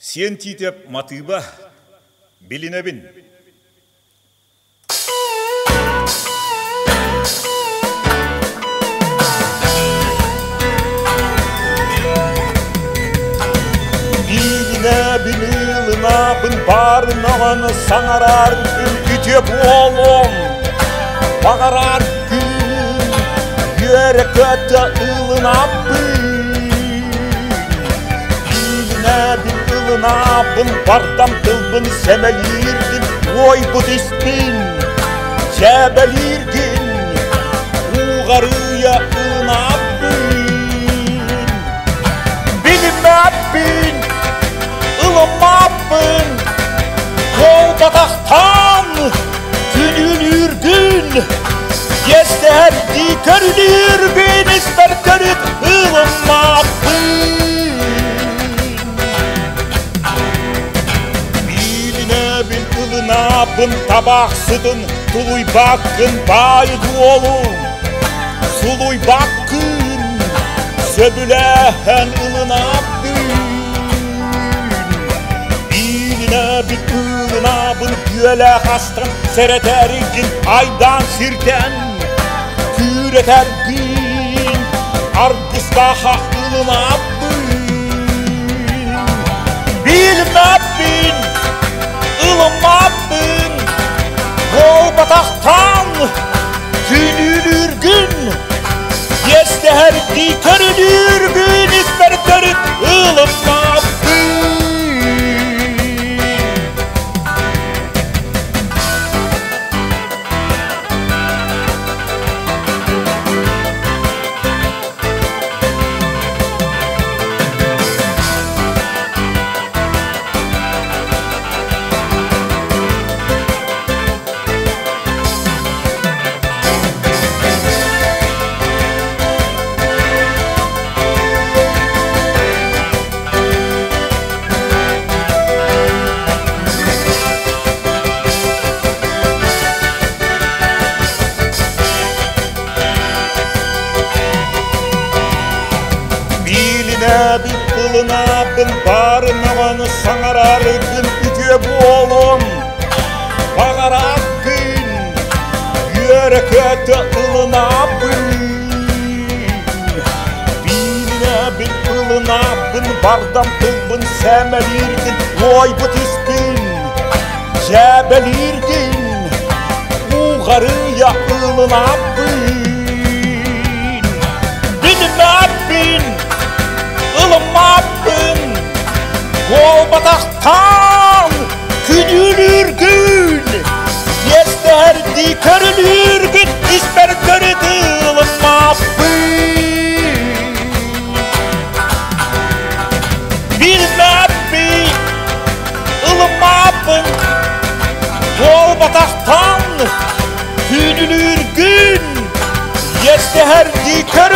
Сиэн Тиитэп матыыба билинэбин. Биилинэбин ылынабын баарынаҕын саҥараргын үтүө буолуом баҕараргын үөрэ-көтө ылынабын Биилинэбин ылынабын бардам тылбын сэмэлииргин уойбут испин дьээбэлииргин уугарыйа ылынабын билиммэппин ылыммаппын буолбатахтан күнүүлүүргүн иэстэһэрдии көрүлүүргүн испэр төрүт ылыммаппын Биилинэбин ылынабын табаахсытын тулуйбаккын баайы дуолун сулуйбаккын сөбүлэһэн ылынабын Биилинэбин ылынабын күөлээх астан сэрэтэргин айдаан сиртэн күүрэтэргин аргыстааха ылынабын Билмэппин, ылыммаппын, буолбатахтан күнүүлүүргүн, иэстэһэрдии көрүлүүргүн испэр төрүт ылыммаппын. Биилинэбит ылынабын баарынаҕын саҥараргын үтүө буолуон баҕараккын үөрэ-көтө ылынабын Биилинэбит ылынабын бардам тылбын сэмэлииргин уойбут испин дьээбэлииргин уугарыйа ылынабын Билиммэппин, ылыммаппын, буолбатахтан күнүүлүүргүн, иэстэһэрдии көрүлүүргүн испэр төрүт ылыммаппын. Билиммэппин, ылыммаппын, буолбатахтан күнүүлүүргүн, иэстэһэрдии көрүлүүргүн.